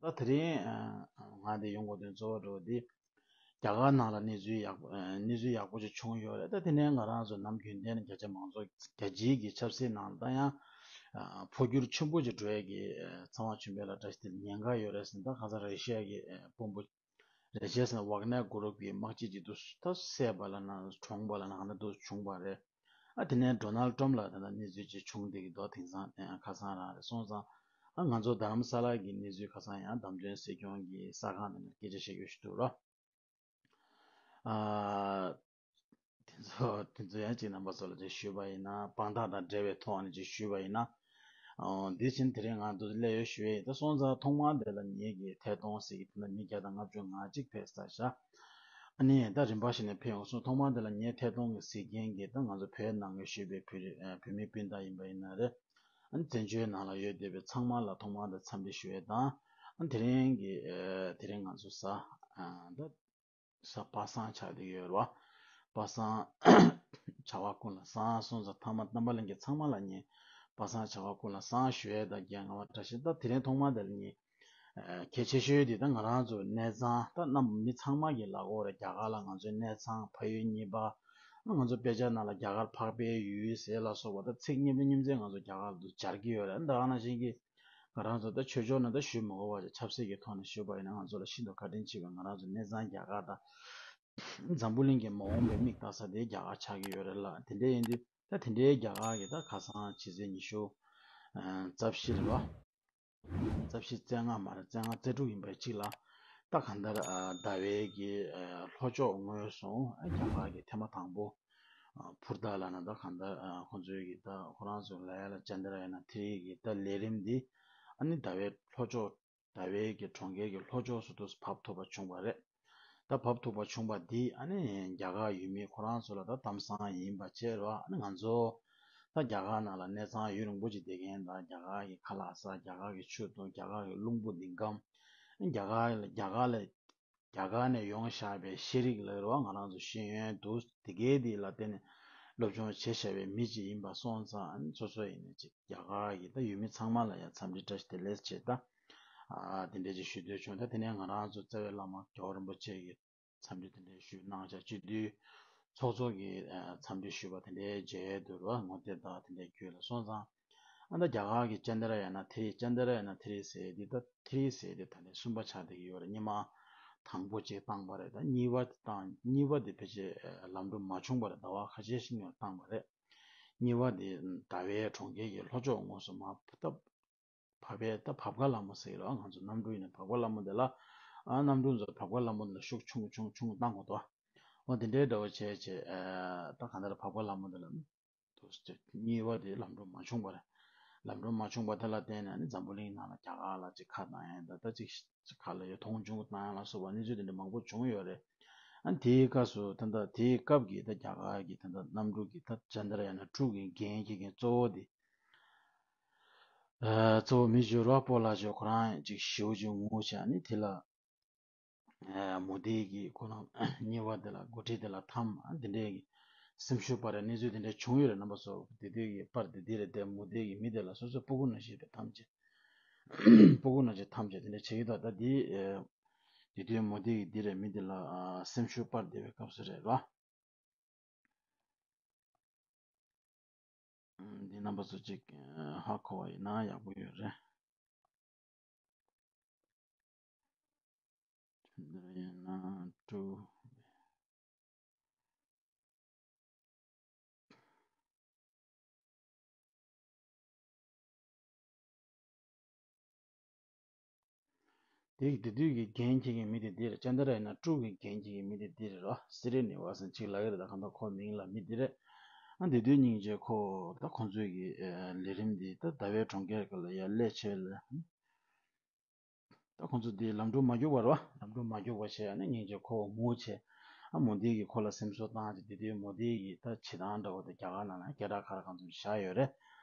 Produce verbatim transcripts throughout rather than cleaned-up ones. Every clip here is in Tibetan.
ད་དེ་རིང་ང་འདི་ཡོང་དགོས་དོན་གཙོ་བོ་འདྲ་བོ་འདི་རྒྱ་གར་ནང་ལ་གནས་ཚུལ་ཡག་གནས་ཚུལ་ཡག་པོ་ཅིག་བྱུང་ཡོད་རེད། ད་དེ་ནས་ང་རང་ཚོ་ནམ་རྒྱུན་ལྡན་ནས་རྒྱ་ཆེ་མང་ཚོགས་རྒྱལ་སྤྱིའི་གི་ཆབ་སྲིད་ནང་ད་ཡང་འཕོ་འགྱུར་ཆེན་པོ་ཅིག་འགྲོ་ཡས་ཀྱི་ཚང་མ་བྱུང་བས་ལ་བཀྲ་ཤིས་བདེ་ལེགས་ཉེན་ཁ་ཡོད་རེད་ཟེར། ད་ཁ་སང་རེ་ཤི་ཡ་གི་དཔོན་པོ་རེད་བྱས་ཟེར་ན་ཝག་ནེར་གུ་རུབ་ཀྱི་དམག་སྤྱི་གཅིག་ཏུ་ད་བསད་པ་ལ་ན་གྲོངས་པ་ལ་ན་གང་འདྲ་འདུག་བྱུང་བ་རེད། ཨ་དེ་ནས་ཌོ་ནལ་ཊམ་ལ་ད་ལྟ་གནས་ཚུལ་ཅིག་བྱུང་བསྡད་ཀྱི་འདུག་དེང་སང་ཨ་ཁ་སང་རང་རེད། སོང་ཙང་ཨ་ང་ཚོ་རྡ་རམ་ས་ལ་གི་གནས་ཚུལ་ཁ་སང་ཡང་བདམས་ཐོན་སྲིད་སྐྱོང་གི་གསར་ཁང་ནང་ནས་སྐད་ཆ་བཤད་རྒྱུ་ཞིག་འདུག་རོ། ཨ་དེ་ཚོ་དེ་ཚོ་ཡང་ཅིག་རྣམ་པ་ཚོ་ལ་ཅིག་ཞུས་པ་ཡིན་ན་དཔང་རྟགས་དང་འབྲེལ་བའི་ཐོག་ནས་ཅིག་ཞུས་པ་ཡིན་ན། འདི་བཞིན་དེ་རིང་ང་འདུག་སླེབས་ཡོད་ཞུ་ཡས་ཡིན། ད་སོང་ཙང་ཐོག་མར་དེ་ལ་ངེད་ཀྱི་ཐད་གཏོང་ཟེར་གྱི་དེ་ལ་མི་བརྒྱ་དང་ལྔ་བཅུ་ང་གཅིག་ཕེབས་ཚར་ཤག་ཨ་ནི་ད་རིམ་པ་བཞིན་ནས་ཕེབས་ཡོང་སོང་། ཐོག་མར་དེ་ལ་ངའི་ཐད་གཏོང་གི་གཟིགས་མཁན་གྱི་ད་ང་ཚོ་བོད་ནང་གི་བཞུགས་པའི་བོད་རིགས་བོད་མི་སྤུན་ཟླ་ཡིན་པ་ཡིན་ན་རེད། ཨ་ནི་བཙན་བྱོལ་ནང་ལ་ཡོད་བསྡད་པའི་ཚང་མ་ལ་ཐོག་མར་དེ་འཚམས་འདྲི་ཞུ་ཡས་དང་། ཨ་ནི་དེ་རིང་གི་དེ་རིང་ང་ཚོ་གཟའ་ད་གཟའ་པ་སངས་ཆགས་བསྡད་ཡོད་རེད་བ། པ་སངས་བྱ་བ་ཀུན་ལ་བཟང་སོང་ཙང་ཐ་མ་རྣམ་པ་ལྷན་རྒྱས་ཚང་མ་ལ་ངས་པ་སངས་བྱ་བ་ཀུན་ལ་བཟང་ཞུ་ཡས་དང་རྒྱལ་ང་བ་བཀྲ་ཤིས། ད་དེ་རིང་ཐོག་མ་དེ་ལ་ངས་གལ་ཆེ་ཤོས་དེ་ད་ང་རང་ཚོ་གནས་ཚང་ད་རྣམ་མི་ཚང་མ་གི་ལབ་དགོས་རེད། རྒྱ་གར་ལ་ང་ཚོའི་གནས་ཚང་ཕ་ཡུལ་གཉིས་པ། ང་ཚོ་དཔེ་ཆ་ནང་ལ་རྒྱ་གར་འཕགས་པའི་ཡུལ་ཟེར་ལ་སོགས་པ་ད་ཚིག་སྙན་པའི་སྙན་ཚིག་ང་ཚོ་རྒྱ་གར་དུ་སྦྱར་གྱི་ཡོད་རེད། ད་ག་ནང་བཞིན་གྱི་ང་རང་ཚོ་ད་ཆོས་ཕྱོགས་ནང་ད་ཞུས་མ་དགོས་པ་ཆབ་སྲིད་ཀྱི་ཐོག་ནས་ཞུས་པ་ཡིན་ན་ང་ཚོ་ལ་ཤིན་ཏུ་བཀའ་དྲིན་ཆེ་བའི་ང་རང་ཚོ་གནས་ཚང་རྒྱ་གར་དང་། འཛམ་བུ་གླིང་གི་མ་འོངས་པའི་མིག་ལྟ་ས་དེ་རྒྱ་གར་ཆགས་ཀྱི་ཡོད་རེད་ལ། དེ་འདྲ་ཡིན་དུས་ད་དེ་འདྲའི་རྒྱ་གར་གྱི་ད་ཁ་སང་ཕྱི་ཚེས་ཉི་ཤུ་རྩ་བཞི་རེད་བ། རྩ་བཞི་རྩ་ལྔ་མ་རེད། རྩ་ལྔ་རྩ་དྲུག་ཡིན་པའི་གཅིག་ལ་ད་གང་ལྟར་ཟླ་བའི་གི་ལྷོ་ཕྱོགས་ངོས་སུ་རྒྱ་གར་གྱི་ཐེངས་མ་དང་པོ་ཕུར་ད་ལ་ན་ད་གང་ལྟར་ཁོང་ཚོའི་གི་ད་ཁོ་རང་ཚོ་ལ་ཡ་ལ་ཅན་དྲ་ཡ་ན་ཐེ་རི་གི་ད་ལས་རིམ་འདི་ཨ་ནི་ཟླ་བའི་ལྷོ་ཕྱོགས་ཟླ་བའི་གི་གྲོང་ཁྱེར་གྱི་ལྷོ་ཕྱོགས་སུ་དུ་བབས་ཐུབ་པ་བྱུང་བ་རེད། ད་བབས་ཐུབ་པ་བྱུང་བ་འདི་ཨ་ནི་རྒྱ་གར་ཡུལ་མི་ཁོ་རང་ཚོ་ལ་ད་གཏམ་བཟང་ཡིན་པ་བྱས་རོགས། ཨ་ནི་ང་ཚོ་ད་རྒྱ་གར་ནང་ལ་གནས་ཚང་ཡུན་རིང་པོ་ཅིག་བསྡད་མཁན་དང་རྒྱ་གར་གྱི་ཁ་ལག་ཟ། རྒྱ་གར་གྱི་ཆོས་འཐུང་། རྒྱ་གར་གྱི་རླུང་བུ་ལྡིང་ཁམས། རྒྱ་གར་ལ་རྒྱ་གར་ལ་རྒྱ་གར་ནས་ཡོང་བཞག་པའི་ཤེས་རིག་ལ་རོགས་ང་རང་ཚོ་ཤེས་ཡོན་འདུག་དེ་གའི་དེ་ལ་བརྟེན་ནས་སློབ་སྦྱོང་བྱས་བཞག་པའི་མི་ཅིག་ཡིན་པ་སོང་ཙང་ཨ་ནི་སོ་སོ་ཡིན་ནས་ཅིག་རྒྱ་གར་གྱི་ད་ཡུལ་མི་ཚང་མ་ལ་ཡང་འཚམས་འདྲི་བཀྲ་ཤིས་བདེ་ལེགས་བྱེད་ད། ཨ་དེ་འདྲས་ཅིག་ཞུ་འདོད་བྱུང་། ད་དེ་ནས་ང་རང་ཚོ་རྩ་བའི་བླ་མ་རྒྱལ་བ་རིན་པོ་ཆེ་གི་འཚམས་འདྲི་དེ་འདྲས་ཞུས་གནང་བྱ་སྤྱི་འཐུས་ཚོགས་གཙོ་གི་ཨ་འཚམས་འདྲི་ཞུས་པ་དེ་འདྲས་མཇལ་འདུག་ར། ངོ་དེབ་དང་དེ་འདྲས་བརྒྱུད་ལ་སོང་ཙང་། ཨ་ད་རྒྱ་གར་གི་ཅན་དྲ་ཡ་ན་ཐེ་རི་ཅན་དྲ་ཡ་ན་ཐེ་རི་ཟེར་དེ་ད་ཐེ་རི་ཟེར་དེ་ད་ནི་གསུམ་པ་ཆགས་བསྡད་ཀྱི་ཡོད་རེད། སྔོན་མ་དང་པོ་གཅིག་བཏང་བ་རེད། ད་གཉིས་པ་དེ་བཏང་གཉིས་པ་དེ་ཕལ་ཆེར་ལམ་འགྲོ་མ་བྱུང་བ་རེད། ཟླ་བ་ཁ་ཤས་ཤིག་ནས་བཏང་བ་རེད། གཉིས་པ་དེ་ཟླ་བའི་གྲོང་ཁྱེར་གྱི་ལྷོ་ཕྱོགས་ངོས་སུ་མར་ད་བབས་པའི་ད་བབས་ཁ་ལ་མོ་ཟེར་གྱི་རེད། ང་ཚོ་གནམ་གྲུ་ཡིན་ན་བབས་ཁ་ལ་མོ་དེ་ལ་ཨ་གནམ་གྲུ་ཚོ་བབས་ཁ་ལ་མོ་དེ་ལ་ཤུགས་ཆུང་ཆུང་ཆུང་བཏང་དགོས་དོ། འོ་དེ་འདྲའི་འདྲ་བོ་བྱས་བྱས་ཨ་ད་གང་ལྟར་བབས་ཁ་ལ་མོ་དེ་ལ་དུ་གཉིས་པ་དེ་ལམ་འགྲོ་མ་བྱུང་བ་རེད། ལམ་འགྲོ་མ་བྱུང་བ་དེ་ལ་བརྟེན་ནས་ནི་འཛམ་བུ་གླིང་ནང་ལ་རྒྱ་གར་ལ་ཅིག་ཁ་བཏང་ཡ་ད་ད་ཅིག་ཅིག་ག་ལ་ཡོད་མཐོང་ཆུང་བཏང་ཡ་ལ་སོགས་པ་གནས་ཚུལ་དེ་འདྲ་མང་པོ་བྱུང་ཡོད་རེད། ཨ་དེའི་སྐབས་སུ་ད་ལྟ་དེའི་སྐབས་ཀྱི་ད་རྒྱ་གར་གྱི་ད་ལྟ་གནམ་གྲུ་གི་ད་ཅན་དྲ་ཡ་ན་དྲུག་གི་འགན་འཁྱེར་མཁན་གཙོ་བོ་དེ་ཨ་གཙོ་བོ་མི་འཇུ་རོགས་པོ་ལ་ཇོ་ཁོ་རང་ཅིག་ཞེའུ་ཅིག་ངུ་བྱས་ནི་དེ་ལ་ཨ་མོ་དེ་གི་ཁོ་རང་གཉིས་པ་དེ་ལ་འགོ་ཁྲིད་དེ་ལ་འཐམ། ཨ་འདི་འདྲའི་གི་སེམས་ཤུགས་སྤར་གནས་ཚུལ་དེ་འདྲ་བྱུང་ཡོད་རེད། རྣམ་པ་ཚོ་དེ་དུས་ཀྱི་པར་དེ་འདི་རེད་དེ་མོ་དེ་གི་མི་དེ་ལ་སོ་སོ་སྤུ་གུ་ནང་བཞིན་དེ་འཐམ་བྱས་སྤུ་གུ་ནང་བཞིན་འཐམ་བྱས་དེ་འདྲ་བྱེད་ཀྱི་འདུག་ད་དེ་ཨ་དེ་དུས་མོ་དེ་གི་འདི་རེད་མི་དེ་ལ་ཨ་སེམས་ཤུགས་སྤར་བསྡད་པའི་སྐབས་སུ་རེད་རོ། འདི་རྣམ་པ་ཚོ་ཅིག་ཧ་གོ་བ་ཡིན་ན་ཡག་པོ་ཡོད་རེད། འདིར་ཡིན་ན་ཀྲུ། དེ་དེ་དུས་ཀྱི་འགན་འཁྱེར་མཁན་མི་དེ་འདི་རེད། ཅན་དྲ་ཡ་ན་དྲུག་གི་འགན་འཁྱེར་མཁན་མི་དེ་འདི་རེད་རོ། སི་རི་ནི་ཝ་སན་ཅིག་ལབ་ཀྱི་རེད། ད་གང་ལྟར་ཁོ་མིང་ལ་མི་འདི་རེད། ཨ་དེ་དུས་སྙིང་རྗེ་ཁོ་ད་ཁོང་ཚོའི་གི་ཨ་ལས་རིམ་འདི་ད་ཟླ་བའི་གྲོང་ཁྱེར་ག་ལ་ཡ་སླེབས་བྱས་ལ། ད་ཁོང་ཚོ་འདི་ལམ་འགྲོ་མ་རྒྱུག་པ་རེད་བ། ལམ་འགྲོ་མ་རྒྱུག་པ་བྱས་ཨ་ནི་སྙིང་རྗེ་ཁོ་ངུ་བྱས། ཨ་མོ་འདི་གིས་ཁོ་ལ་སེམས་གསོ་བཏང་བྱས་དེ་དུས་མོ་འདི་གིས་ད་བྱེད་སྟངས་འདྲ་བོ་དེ་རྒྱ་གར་ནང་ལ་སྐད་གྲགས་ཁ་ར་གང་འཚམ་བཞག་ཡོད་རེད།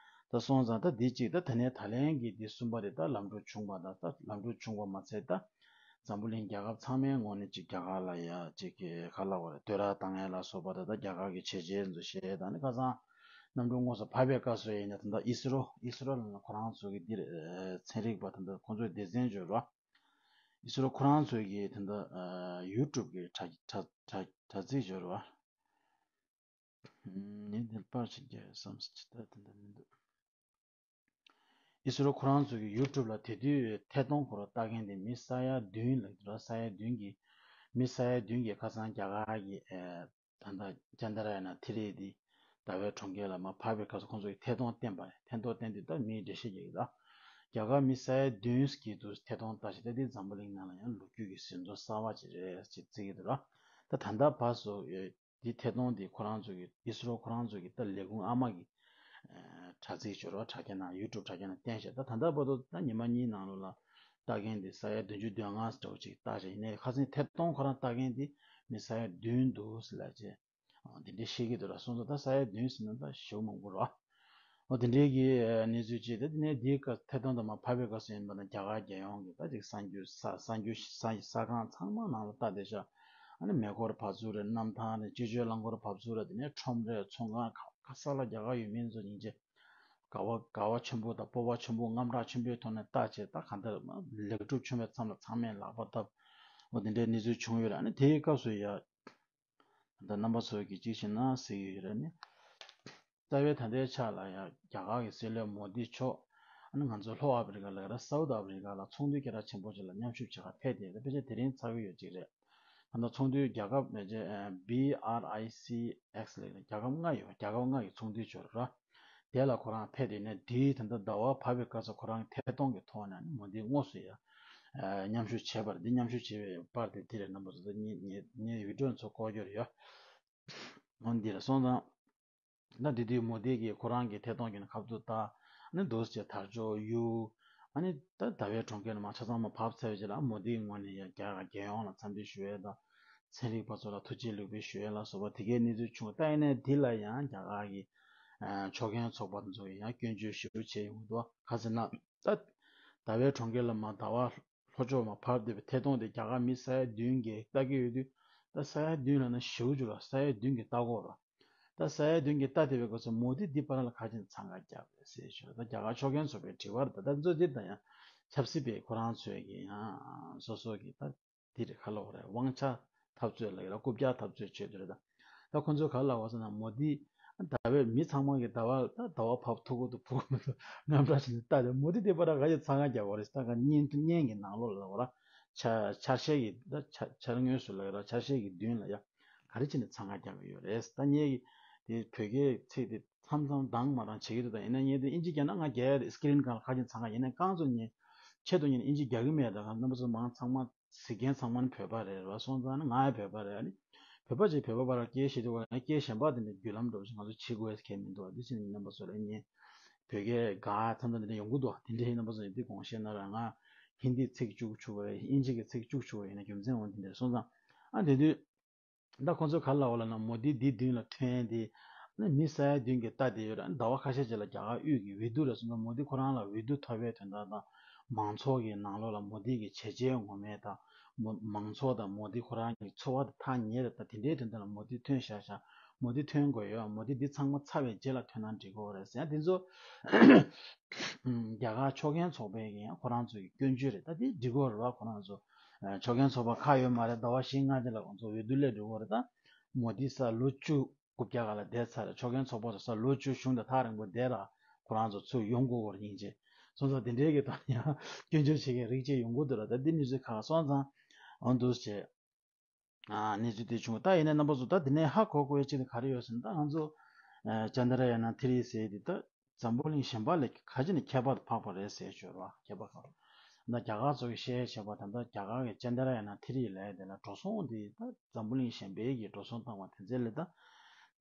ད་སོང་ཙང་ད་འདི་གཅིག་ད་ད་ནས་ད་ལན་གྱི་འདི་གསུམ་པ་རེད། ད་ལམ་འགྲོ་བྱུང་བ་དང་ད་ལམ་འགྲོ་བྱུང་བ་མ་ཚད་ད་འཛམ་བུ་གླིང་རྒྱལ་ཁབ་ཚང་མའི་ངོས་ནས་ཅིག་རྒྱ་གར་ལ་ཡ་ཅིག་གི་ག་ལ་བ་རེད། བསྟོད་ར་བཏང་ཡ་ལ་སོགས་པ་ད་ད་རྒྱ་གར་གྱི་བྱས་རྗེས་ཚོ་བཤད་ད་ནི་ཁ་སང་གནམ་གྲུ་དངོས་སུ་བབས་པའི་སྐབས་སུ་ཡིན་ན་ད་ད་ཨི་སི་རོ་ཨི་སི་རོ་ལ་ཁོ་རང་ཚོ་གི་འདིར་ཚན་རིག་པ་ད་ད་ཁོང་ཚོའི་སྡེ་ཚན་འབྱོར་བ། ཨི་སི་རོ་ཁོ་རང་ཚོའི་གི་དེ་འདྲ་ཨ་ཡུ་ཊུབ་གི་དྲ་དྲ་དྲ་དྲ་ཚིགས་སྦྱོར་བ། ངས་འདིར་པར་ཞིག་རྒྱག་བསམ་སྲིད་ཅི་ད་དེ་འདྲ་མི་འདུག་ཨི་སི་རོ་ཁོ་རང་ཚོ་གི་ཡུ་ཊུབ་ལ་དེ་དུས་ཐད་གཏོང་ཁོ་རང་ལྟ་མཁན་དེ་མི་ས་ཡ་བདུན་ལ་འདུག་ས་ཡ་བདུན་གྱི་མི་ས་ཡ་བདུན་གྱི་ཁ་སང་རྒྱ་གར་གྱི་ཨེ་ད་ལྟ་ཅན་ད་ར་ཡ་ན་ཐི་རི་དེ་ཟླ་བའི་གྲོང་ཁྱེར་ལ་མར་བབས་པའི་སྐབས་སུ་ཁོང་ཚོ་གི་ཐད་གཏོང་བསྟན་པ་རེད། ཐད་གཏོང་བསྟན་དུས་ད་མིའི་འགྲེལ་བཤད་རྒྱག་གི་ད་རྒྱ་གར་མི་ས་ཡ་བདུན་གྱིས་འདུག་ཐད་གཏོང་ལྟ་ཞིག་ད་དེ་འཛམ་བུ་གླིང་ནང་ལ་ཡང་ལོ་རྒྱུས་ཀྱི་ཟིན་ཐོ་གསར་བ་ཅིག་རེད་ཅེས་བརྩི་གི་འདུག་ར། ད་ད་ལྟ་བར་སུ་ཡོད། འདི་ཐད་གཏོང་འདི་ཁོ་རང་ཚོ་གི་ཨི་སི་རོ་ཁོ་རང་ཚོ་གི་ད་ལས་ཁུངས་ཨ་མ་གི་ཨ་དྲ་ཚིགས་སྦྱོར་བ་དྲ་རྒྱ་ནང་ཡུ་ཊུབ་དྲ་རྒྱ་ནང་བསྟན་ཤག་ད་ད་ལྟ་བར་དུ་ད་ཉི་མ་གཉིས་ནང་ལོགས་ལ་ལྟ་མཁན་འདི་ས་ཡ་བདུན་ཅུ་དོན་ལྔ་འདྲ་བོ་ཅིག་ལྟ་ཤག་ཡིན་ནའི་ཁ་སང་ཐད་གཏོང་ཁོ་རང་ལྟ་མཁན་འདི་མི་ས་ཡ་བདུན་འདུག་ཟེར་ལབ་བྱས་འདི་འདྲའི་བཤད་ཀྱི་འདུག་ར། སོང་ཙང་ད་ས་ཡ་བདུན་ཟེར་ན་ད་ཞེ་པོ་མང་པོ་རེད་བ། འོ་དེ་འདྲའི་གི་གནས་ཚུལ་ཅིག་ད་དེ་ནས་དེའི་སྐབས་ཐད་གཏོང་དུ་མར་ཕབ་པའི་སྐབས་སུ་ཡིན་པ་ན་རྒྱ་གར་རྒྱལ་ཡོངས་ཀྱི་ད་ཅིག་གསར་འགྱུར་ས་གསར་འགྱུར་ས་ས་ཁང་ཚང་མ་ནང་ལ་ལྟ་བསྡད་ཤག་ཨ་ནི་མེ་འཁོར་བབས་ཚུགས་རེད། གནམ་ཐང་རེད། སྤྱི་སྤྱོད་རླངས་འཁོར་བབས་ཚུགས་རེད། དེ་ནས་ཁྲོམ་རེད། ཚོང་ཁང་ག་ག་ས་ལ་རྒྱ་གར་ཡུལ་མི་ཚོ་སྙིང་རྗེ། དགའ་བ་དགའ་བ་ཆེན་པོ་དང་སྤོབས་པ་ཆེན་པོ་དངངས་སྐྲག་ཆེན་པོའི་ཐོག་ནས་ལྟ་བྱས་ད་གང་ལྟར་ལེགས་གྲུབ་བྱུང་བའི་མཚམས་ལ་ཚང་མས་ལག་པ་བརྡབས། འོ་དེ་འདྲའི་གནས་ཚུལ་བྱུང་ཡོད་རེད། ཨ་ནི་དེའི་སྐབས་སུ་ཡ། ད་རྣམ་པ་ཚོ་གིས་གཅིག་བྱས་ན་ཟེར་གྱི་ཡོད་རེད་ནི། རྩ་བའི་ད་ལྟའི་ཆ་ལ་ཡང་རྒྱ་གར་གྱི་སྲིད་བློན་མོ་དི་མཆོག་ཨ་ནི་ང་ཚོ་ལྷོ་ཨ་ཕི་རི་ཀ་ལ་ཡ་ར་སའུ་ཐི་ཨ་ཕི་རི་ཀ་ལ་ཚོགས་འདུ་སྐད་གྲགས་ཆེན་པོ་ཅིག་ལ་མཉམ་ཞུགས་བྱེད་གར་ཕེབས་ཏེ་ད་དཔེ་ཆ་དེ་རིང་ཚར་གྱི་ཡོད་ཅིག་རེད། ད་ལྟ་ཚོགས་འདུའི་རྒྱལ་ཁབ་མེ་ཇེ་བི་ཨར་ཨའི་སི་ཨེགས་ལབ་རྒྱལ་ཁབ་ལྔ་ཡོད་པ། རྒྱལ་ཁབ་ལྔ་ཡི་ཚོགས་འདུའི་ཇོ་ར། དེ་ལ་ཁོ་རང་ཕེབས་ཏེ་ནས་དེའི་ད་ལྟ་ཟླ་བ་བབས་པའི་སྐབས་སུ་ཁོ་རང་ཐད་གཏོང་གི་ཐོག་ནས་ནི་མོ་དིའི་དངོས་སུ་ཡ་མཉམ་ཞུགས་བྱས་པ་རེད། འདི་མཉམ་ཞུགས་བྱས་པའི་པར་དེ་དེ་རེད། རྣམ་པ་ཚོ་ད་ངས་ངས་ངས་བི་ཌི་ཡོ་ཚོ་བཀོད་རྒྱུ་རེད་ཡ། འོ་འདི་རེད། སོང་ཙང་ད་དེ་དུས་མོ་དི་གིས་ཁོ་རང་གི་ཐད་གཏོང་གི་ནི་ཁ་ཐུག་ད་ནི་འདུག་སེ་དར་ལྕོག་གཡུག་ཨ་ནི་ད་ཟླ་བའི་གྲོང་ཁྱེར་ནས་མར་ཆ་ཚང་མ་བབས་ཚར་བའི་རྗེས་ལ་མོ་དིའི་ངོས་ནས་ཡ་རྒྱ་རྒྱལ་ཡོངས་ལ་འཚམས་འདྲི་ཞུ་ཡས་དང་ཚན་རིག་པ་ཚོ་ལ་ཐུགས་རྗེ་ལེགས་འབུལ་ཞུ་ཡས་ལ་སོགས་པ་དེ་གའི་གནས་ཚུལ་བྱུང་། ད་ཡིན་ནའི་འདི་ལ་ཡང་རྒྱ་གར་གྱི་ཨ་ཕྱོགས་འགལ་ཚོགས་པ་ཚོ་ཡིས་ཡང་སྐྱོན་བརྗོད་ཞེ་པོ་བྱས་ཡོང་གི་འདུག་ག་ཟེར་ན་ད་ཟླ་བའི་གྲོང་ཁྱེར་ལ་མར་ཟླ་བ་ལྷོ་ཕྱོགས་མར་བབས་བསྡད་པའི་ཐད་གཏོང་དེ་རྒྱ་གར་མི་ས་ཡ་བདུན་གྱིས་ལྟ་གི་ཡོད་དུས་ད་ས་ཡ་བདུན་ལབ་ན་ཞེ་པོ་ཅིག་ལ་ས་ཡ་བདུན་གྱིས་ལྟ་གི་ཡོད་རེད། ད་ས་ཡ་བདུན་གྱིས་ལྟ་བསྡད་པའི་སྐབས་སུ་མོ་དི་འདི་བར་ལ་ག་ཅིག་འཚང་ཁ་རྒྱག་རེད་ཟེར་ཞུ། ད་རྒྱ་གར་ཕྱོགས་འགལ་ཚོགས་པའི་དྲི་བ་རེད། ད་ད་ཚོ་འདི་ད་ཡང་ཆབ་སྲིད་པའི་ཁོ་རང་ཚོས་ཀྱི་ཡང་སོ་སོ་གི་ད་འདི་རེད་ག་ལབ་དགོས་རེད། དབང་ཆ་འཐབ་རྩོད་ལབ་ཀྱི་རེད། རྐུབ་བཀྱག་འཐབ་རྩོད་བྱེད་འདོད་རེད། ད་ད་ཁོ་ཚོས་ག་ལབ་པ་ཟེར་ན་མོ་དི་ད་བས་མི་ཚང་མ་གི་ཟླ་བ་ད་ཟླ་བ་བབས་ཐུབ་ཀྱི་འདུག་ཕུག་གི་མི་འདུག་རྔམ་སྐྲག་བྱས་ནས་ལྟ་རེད། མོ་དི་དེ་པར་ག་ཅིག་འཚང་ཁ་རྒྱག་དགོས་རེད། ད་ག་བརྙན་བརྙན་གྱི་ནང་ལོགས་ལ་ལབ་དགོས་རེད། ཆ་ཆ་ཤས་ཀྱི་ད་ཆ་ཆ་དངོས་སུ་ལབ་ཀྱི་རེད། ཆ་ཤས་ཀྱི་མདུན་ལ་ཡ། ག་རེ་བྱས་ནས་འཚང་ཁ་རྒྱག་གི་ཡོད་རེད། ད་ངས་དེ་བོད་སྐད་ཚིག་དེ་མཚམས་མཚམས་འདང་མ་འདང་བྱེད་ཀྱི་འདུག་ད་ཡིན་ན་ངས་དེ་ཨིན་ཇི་རྒྱག་ན་ང་རྒྱག་ཡ་རེད། སི་ཀི་རིན་སྒང་ལ་ཁ་ཅིག་འཚང་ཁ། ཡིན་ན་རྐང་བཙུགས་ནས་ཆེད་དུ་ངས་ཨིན་ཇི་རྒྱག་གི་མེད། ད་ག་རྣམ་པ་ཚོ་མང་ཚང་མ་གཟིགས་མཁན་ཚང་མ་ནི་བོད་པ་རེད་བ། སོང་ཙང་ནི་ང་ཡང་བོད་པ་རེད། ཨ་ནི་བོད་པ་ཅིག་བོད་པ་བར་སྐད་བཤད་དུས་ང་སྐད་གཞན་པ་དེ་འདྲ་བརྒྱུད་ལམ་འདྲ་བོ་ཞིག་ང་ཚོ་བྱེད་དགོས་ཡ་གང་ཡང་མི་འདུག་བ། འདི་ཕྱིན་རྣམ་པ་ཚོ་ལ་ངས་བོད་སྐད་དགའ་མཚམས་མཚམས་དེ་འདྲ་ཡོང་གི་འདུག་བ། དེ་འདྲ་ཡིན་རྣམ་པ་ཚོ་ཡིན་དུས་དགོངས་བཞེས་གནང་རོགས། ང་ཧིན་དི་ཚིག་བཅུག་བཅུག་པ་རེད། ཨིན་ཇི་གི་ཚིག་བཅུག་བཅུག་པ་ཡིན་ན་རྒྱུ་མཚན་འོ་འདི་འདྲ་སོང་ཙང་ཨ་འདི་དུས། ད་ཁོང་ཚོས་ག་རེ་ལབ་པ་ལབ་ན་མོ་དི་འདི་མདུན་ལ་ཐོན་ཏེ་ནི་མི་ས་ཡ་བདུན་གྱིས་ལྟ་བསྡད་ཡོད་རེད། ཟླ་བ་ཁ་ཤས་ཅིག་ལ་རྒྱ་གར་དབུས་ཀྱི་འོས་བསྡུ་ལ་སོང་ཙང་མོ་དི་ཁོ་རང་ལ་འོས་བསྡུ་ཐོབ་པའི་དོན་དག་དང་མང་ཚོགས་ཀྱི་ནང་ལོགས་ལ་མོ་དི་གི་བྱས་རྗེས་ངོ་མ་དང་མོ་མང་ཚོགས་དང་མོ་དི་ཁོ་རང་གི་འཚོ་བ་དང་ཐག་ཉེ་རེད། ད་དེ་འདྲའི་དོན་དག་ལ་མོ་དི་ཐོན་ཤག་ཤག་མོ་དི་ཐོན་དགོས་ཡོད། མོ་དི་འདི་ཚང་མ་ཚར་བའི་རྗེས་ལ་ཐོན་ན་འགྲིག་གི་རེད་ཟེར་ཡ་དེ་ཚོ་རྒྱ་གར་ཕྱོགས་འགལ་ཚོགས་པའི་གི་ཡང་ཁོ་རང་ཚོ་གི་སྐྱོན་བརྗོད་རེད། ད་དེ་འགྲིག་གི་རེད་བ། ཁོ་རང་ཚོ་ཨ་ཕྱོགས་འགལ་ཚོགས་པ་ཁག་ཡོད་མ་རེད། ཟླ་བ་བཞི་ལྔ་རྗེས་ལ་ཁོང་ཚོ་འོས་བསྡུ་སླེབས་འགྲོ་གི་རེད། ད་མོ་དི་ས་ལོ་བཅུ་རྐུབ་བཀྱག་སྒང་ལ་བསྡད་ཚར་རེད། ཕྱོགས་འགལ་ཚོགས་པ་ཚོ་ས་ལོ་བཅུ་གཞུང་དང་ཐག་རིང་པོ་བསྡད་ར་ཁོ་རང་ཚོ་ཚུར་ཡོང་དགོས་སྐོར་སྙིང་རྗེ་སོང་ཙང་དེ་འདྲའི་གི་ད་ཡང་སྐྱོན་བརྗོད་བྱེད་མཁན་རིགས་གཅིག་ཡོང་གི་འདུག་ར། ད་འདི་མི་ཚོའི་ཁ་སོང་ཙང་འོ་འདུག་བྱས། ཨ་གནས་ཚུལ་དེ་བྱུང་། ད་ཡིན་ནའི་རྣམ་པ་ཚོ་ད་འདི་ནས་ཧ་གོ་དགོས་ཡ་གཅིག་དེ་ག་རེ་ཡོད་ཟེར་ན། ད་ང་ཚོ་ཨ་ཅན་དྲ་ཡ་ན་ཐི་རི་ཟེར་དེ་ད་འཛམ་བུ་གླིང་གཞན་པ་ལས་ག་ཅི་ནས་ཁྱད་པར་དུ་འཕགས་པ་རེད་ཟེར་ཞོར་བ། ཁྱད་པར་ག་རེ། ད་རྒྱ་གར་ཚོ་གི་བཤད་བཤད་པ་ད་ལྟ་རྒྱ་གར་གི་ཅན་དྲ་ཡ་ན་ཐི་རི་ལབ་ཡ་དེ་ལ་འགྲོ་སོང་དེ་ད་འཛམ་བུ་གླིང་གཞན་པའི་གི་འགྲོ་སོང་བཏང་བ་དེ་ཚོ་ལས་ད་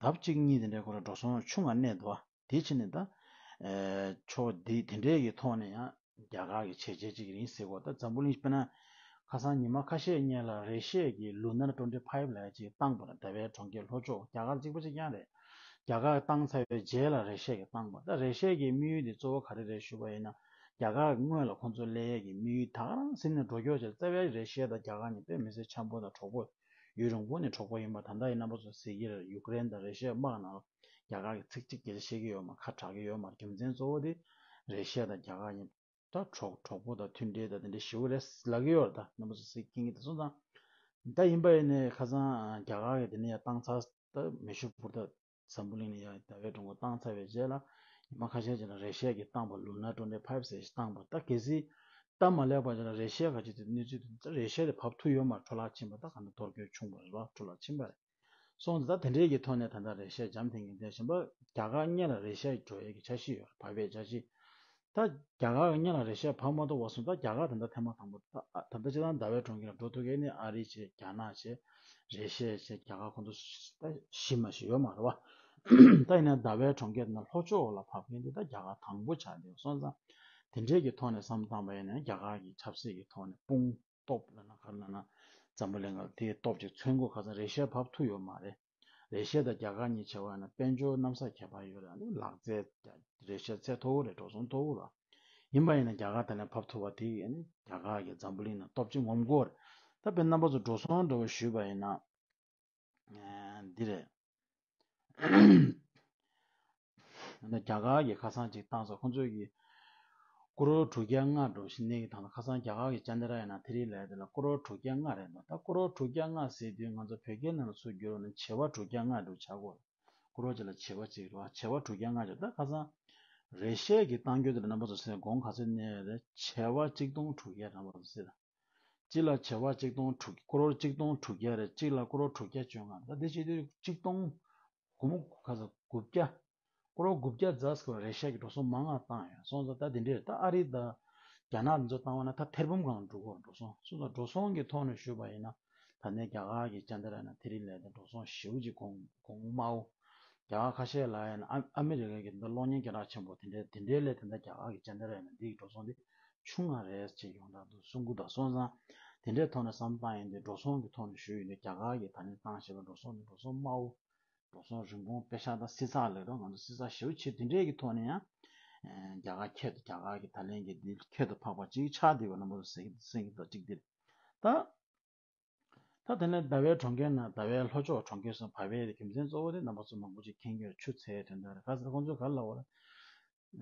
ལྡབ་གཅིག་གཉིས་དེ་འདྲའི་སྐོར་ལ་འགྲོ་སོང་ཆུང་བ་གནས་འདུག་བ། དེ་ཕྱིན་ནས་ད། ཨེ་ཕྱོགས་འདི་དེ་འདྲའི་གི་ཐོག་ནས་ཡང་རྒྱ་གར་གྱི་བྱས་རྗེས་གཅིག་ཡིན་ཟེར་གོ། ད་འཛམ་བུ་གླིང་དཔེར་ན་ཁ་སང་ཉི་མ་ཁ་ཤས་སྔོན་ལ་རེ་ཤི་ཡ་གི་ལུ་ནར་ཊོན་ཊི་ཕའིབ་ལབ་ཡ་ཅིག་བཏང་པ་རེད། ཟླ་བའི་གྲོང་ཁྱེར་ལྷོ་ཕྱོགས་རྒྱ་གར་གཅིག་པ་གཅིག་རྐྱང་རེད། རྒྱ་གར་བཏང་ཚར་བའི་རྗེས་ལ་རེ་ཤི་ཡ་གི་བཏང་པ། ད་རེ་ཤི་ཡ་གི་དམིགས་ཡུལ་དེ་གཙོ་བོ་ག་རེ་རེད་ཞུས་པ་ཡིན་ན། རྒྱ་གར་སྔོན་ལ་ཁོང་ཚོ་སླེབས་ཡ་གི་དམིགས་ཡུལ་ད་ག་རང་ཟིན་ནས་འགྲོ་སྐྱོད་བྱས། རྩ་བའི་རེ་ཤི་ཡ་དང་རྒྱ་གར་གཉིས་དཔེ་མི་སྲིད་འཆམ་པོ་དང་གྲོགས་པོ། ཡུན་རིང་པོ་ནས་གྲོགས་པོ་ཡིན་པ། ད་ལྟ་ཡིན་རྣམ་པ་ཚོ་གཟིགས་ཀྱི་རེད། ཡུ་ཀེ་རེན་དང་རེ་ཤི་ཡ་དམག་ནང་ལ་རྒྱ་གར་གྱི་ཚིག་གཅིག་སྐད་ཆ་བཤད་ཀྱི་ཡོད་མ། ཁ་གྲག་གི་ཡོད་མ། རྒྱུ་མཚན་གཙོ་བོ་དེ་རེ་ཤི་ཡ་དང་རྒྱ་གར་གཉིས་ ད་གྲོགས་གྲོགས་པོ་དང་མཐུན་འབྲེལ་དང་དེ་འདྲ་ཞེ་པོ་རེད་ལབ་ཀྱི་ཡོད་རེད། ད་རྣམ་པ་ཚོ་སེ་མཁྱེན་གྱི་འདུག་སོང་ཙང་། ད་ཡིན་པ་ཡིན་ནའི་ཁ་སང་རྒྱ་གར་གྱི་དེ་ནས་ཡར་བཏང་ཚར། ད་མེ་ཤུར་པུར་དང་འཛམ་བུ་གླིང་ནས་ཡར་ཟླ་བའི་གྲོང་ཁྱེར་བཏང་ཚར་བའི་རྗེས་ལ། ཉི་མ་ཁ་ཤས་ཅིག་ལ་རེ་ཤ་གིས་བཏང་པ། ལུ་ན་ཊོ་ནི་ཕའི་བྷི་ཟེར་ཞིག་བཏང་པ། ད་གལ་སྲིད་སྟབས་མ་ལེགས་པ་ཅིག་ལ་རེ་ཤ་ག་ཅིག་དེ་གནས་ཚུལ་དེ་ད་རེ་ཤ་དེ་བབས་ཐུབ་ཡོད་མ་རེད། འཕྲོ་བརླག་ཕྱིན་པ། ད་གང་ལྟར་གཏོར་སྐྱོན་བྱུང་བ་རེད་བ། འཕྲོ་བརླག་ཕྱིན་པ་རེད། སོང་ཙང་ད་དེ་འདྲའི་གི་ཐོག་ནས་ད་ལྟ་རེ་ཤ་འཇམ་ཐིང་ངེ་བསྡད་བཞིན་པ། རྒྱ་གར་སྔོན་ལ་རེ་ཤ་འགྲོ་ཡས་ཀྱི་འཆར་གཞི་ཡོད་རེད། བབས་པའི་འཆར་གཞི། ད་རྒྱ་གར་སྔོན་ལ་རེ་ཤ་བབས་མ་ཐུབ་པ་སོང་། ད་རྒྱ་གར་ད་ལྟ་ཐེངས་མ་དང་པོ། ད་ད་ལྟ་སྤྱིར་བཏང་ཟླ་བའི་གྲོང་ཁྱེར་ལ་འགྲོ་ཐུབ་མཁན་ནི་ཨ་རི་བྱས། རྒྱ་ནག་བྱས། རེ་ཤ་བྱས། རྒྱ་གར་ཁོང་ཚོ་ད་གཞི་མ་ཞིག་ཡོད་མ་རེད་བ། ད་ཡིན་ན་ཟླ་བའི་གྲོང་ཁྱེར་ནང་ལྷོ་ཕྱོགས་ལ་བབས་མཁན་དེ་ད་རྒྱ་གར་དང་པོ་ཆགས་བསྡད་ཡོད། སོང་ཙང་དེ་འདྲའི་གི་ཐོག་ནས་བསམ་བློ་བཏང་པ་ཡིན་ན། རྒྱ་གར་གྱི་ཆབ་སྲིད་ཀྱི་ཐོག་ནས་དཔུང་སྟོབས་ལབ་ན་ག་རེ་ལབ་ན། འཛམ་བུ་གླིང་ལ་དེའི་སྟོབས་ཀྱི་མཚོན་དགོས། ཁ་སང་རེ་ཤ་བབས་ཐུབ་ཡོད་མ་རེད། རེ་ཤ་དང་རྒྱ་གར་གཉིས་བྱས་པ་ཡིན་ན་དཔལ་འབྱོར་གནམ་ས་ཁྱད་པར་ཡོད་རེད། ཨ་ནི་ལག་རྩལ་རེ་ཤ་རྩལ་མཐོ་བོ་རེད། འགྲོ་སོང་མཐོ་བོ་རེད། ཡིན་པ་ཡིན་ན་རྒྱ་གར་དེ་ནས་བབས་ཐུབ་པ་དེ་ཨ་ནི་རྒྱ་གར་གྱི་འཛམ་བུ་གླིང་ནང་སྟོབས་ཆེན་ངོམ་དགོས་རེད། ད་དཔེར་རྣམ་པ་ཚོ་འགྲོ་སོང་འདྲ་བོ་ཞུས་པ་ཡིན་ན། ཨ་འདི་རེད། ད་རྒྱ་གར་གྱི་ཁ་སང་ཅིག་བཏང་སོང་། ཁོང་ཚོས་ཀྱི་ཀོ་རོར་དྲུག་བརྒྱ་ལྔ་འགྲོ་བཞིན་གནས་ཀྱི་དང་། ཁ་སང་རྒྱ་གར་གྱི་ཅན་དྲ་ཡ་ན་ཐེ་རི་ལབ་དེ་ལ་ཀོ་རོར་དྲུག་བརྒྱ་ལྔ་རེད་འདུག་ད་ཀོ་རོར་དྲུག་བརྒྱ་ལྔ་ཟེར་དུས་ང་ཚོ་བོད་སྐད་ནང་ལ་ཚུར་བསྒྱུར་བ་ན་བྱེ་བ་དྲུག་བརྒྱ་ལྔ་འགྲོ་ཆགས་ཀྱི་ཡོད་རེད། ཀོ་རོར་གཅིག་ལ་བྱེ་བ་གཅིག་རེད་བ། བྱེ་བ་དྲུག་བརྒྱ་ལྔ་བྱས། ད་ཁ་སང་རེ་ཤ་གི་བཏང་རྒྱུ་དེ་ལ་རྣམ་པ་ཚོ་སེམས་དགོངས། ག་ཚོད་གནས་རེད། བྱེ་བ་གཅིག་སྟོང་དྲུག་བརྒྱ། རྣམ་པ་ཚོ་སེམས། གཅིག་ལ་བྱེ་བ་གཅིག་སྟོང་དྲུག་ཀོ་རོར་གཅིག་སྟོང་དྲུག་བརྒྱ་རེད། གཅིག་ལ་ཀོ་རོར་དྲུག་བརྒྱ་བཅོ་ལྔ། ད་དེ་བྱེད་དུས་གཅིག་སྟོང་སྒོར་མོ་ག་ཚོད། དགུ་བརྒྱ། ཀོ་རོར་དགུ་བརྒྱ་ཙམ་ཞིག་རེ་ཤ་གི་འགྲོ་སོང་མང་ང་བཏང་ཡོད། སོང་ཙང་ད་དེ་འདྲས་རེད། ད་ཨ་རི་དང་རྒྱ་ནག་འདི་ཚོ་བཏང་བ་ན་ད་ཐེར་འབུམ་སྒང་འགྲོ་གི་ཡོད། འགྲོ་སོང་། སོང་ཙང་འགྲོ་སོང་གི་ཐོག་ནས་ཞུས་པ་ཡིན་ན། ད་ནས་རྒྱ་གར་གྱི་ཅན་དྲ་ཡ་ན་ཐེ་རི་ལབ་དེ་འགྲོ་སོང་ཞེ་པོ་ཅིག་གོང་གོང་དམའ་བོ། རྒྱ་གར་ཁ་ཤས་ལབ་ཡ་ན་ཨ་ཨ་མི་རི་ཀ་གི་འདི་གློག་བརྙན་སྐད་གྲགས་ཆེན་པོ་དེ་འདྲའི་དེ་འདྲའི་ལས་དེ་འདྲ་རྒྱ་གར་གྱི་ཅན་དྲ་ཡ་ན་འདི་གི་འགྲོ་སོང་འདི་ཆུང་ང་རེད་ཅེས་ཡོངས་གྲགས་འདུག་གསུང་གི་འདུག་སོང་ཙང་དེ་འདྲའི་ཐོག་ནས་བསམ་བློ་བཏང་ཡིན་དུས། འགྲོ་སོང་གི་ཐོག་ནས་ཞུས་ཡིན་དུས། རྒྱ་གར་གྱི་ད་ནས་བཏང་བཞིན་པའི་འགྲོ་སོང་འདི་འགྲོ་སོང་དམའ་བོ། འགྲོ་སོང་རིན་གོང་དཔེ་ཤ་སྟག་སྲིད་ཚགས་ལབ་རོགས། ང་ཚོ་སྲིད་ཚགས་ཞེ་པོ་ཆེ་དེ་འདྲའི་གི་ཐོག་ནས་ཡང་། ཨེ། རྒྱ་གར་ཁྱད་དུ། རྒྱ་གར་གྱི་ད་ལན་གྱི་འདི་ཁྱད་དུ་འཕགས་པ་ཅིག་ཆགས་བསྡད་པ་རྣམ་པ་ཚོ་གསན་གསན་གྱི་འདུག་གཅིག་འདིར། ད་ད་དེ་ནས་ཟླ་བའི་གྲོང་ཁྱེར་ནང་། ཟླ་བའི་ལྷོ་ཕྱོགས་གྲོང་ཁྱེར་སུ་བབས་པའི་རྒྱུ་མཚན་གཙོ་བོ་དེ་རྣམ་པ་ཚོ་མང་པོ་ཅིག་མཁྱེན་གྱི་ཡོད། ཆུ་ཚ་བའི་དོན་དག་རེད། ག་ཟེར་ཁོང་ཚོས་ག་རེ་ལབ་པ་རེད།